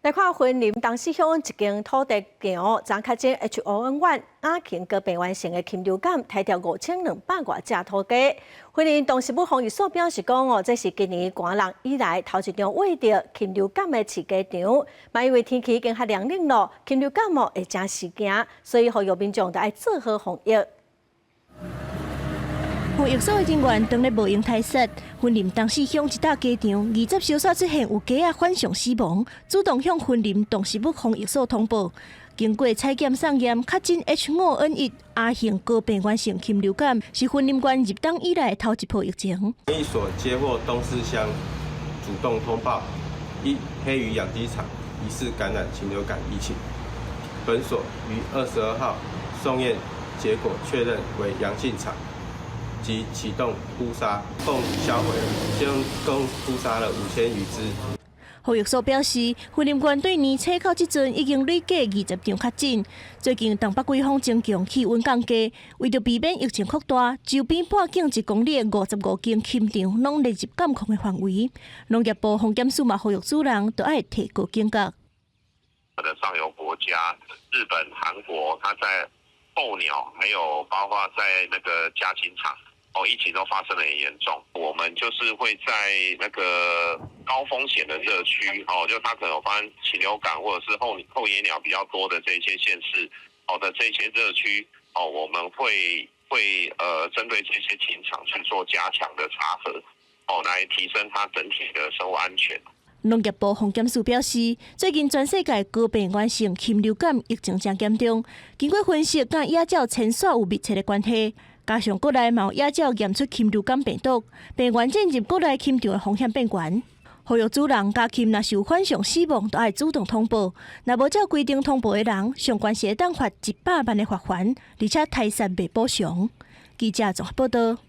來看雲林東勢鄉一間土畜場，昨確診 H5N1 亞型高病原性的禽流感，刣著5200外隻土雞。雲林動植物防疫所表示講哦，這是今年寒冬以來頭一場挖著禽流感的飼雞場。嘛因為天氣已經較涼冷咯，禽流感哦會誠時行，所以呼籲民眾著愛做好防疫。防疫所的人員當咧無閒刣殺，雲林東勢鄉一搭雞場，20小時出現有雞仔反常死亡，主動向雲林動植物防疫所通報。經過採檢送驗，確診 H5N1 亞型高病原性禽流感，是雲林縣入冬以來頭一波疫情。防疫所接獲東勢鄉主動通報，一黑魚養雞場疑似感染禽流感疫情，本所於22號送驗結果確認為陽性場。即啟動撲殺，共銷毀，共共撲殺了5000餘隻。防疫所表示，雲林縣對年初到這陣已經累計20場確診。最近東北季風增強，氣溫降低，為著避免疫情擴大，周邊半徑1公里的55間禽場攏列入監控的範圍。農業部防檢署嘛呼籲主人都愛提高警覺。的上游國家，日本、韓國，它在候鳥，還有包括在那個家禽場。哦，疫情都發生得很嚴重，我們就是會在那個高風險的熱區，哦，就它可能有發生禽流感或者是候野鳥比較多的這些縣市，哦的這些熱區，哦，我們會針對這些禽場去做加強的查核，哦，來提升它整體的生物安全。農業部防檢署表示，最近全世界高病原性禽流感疫情誠嚴重，經過分析，佮野鳥遷徙有密切的關係。加上國內嘛有野鳥驗出禽流感病毒，病原進入國內禽場的風險變懸。呼籲主人家禽若是有反常死亡，都愛主動通報。若無照規定通報的人，上懸是會當罰100萬的罰鍰，而且刣殺袂補償。記者綜合報道。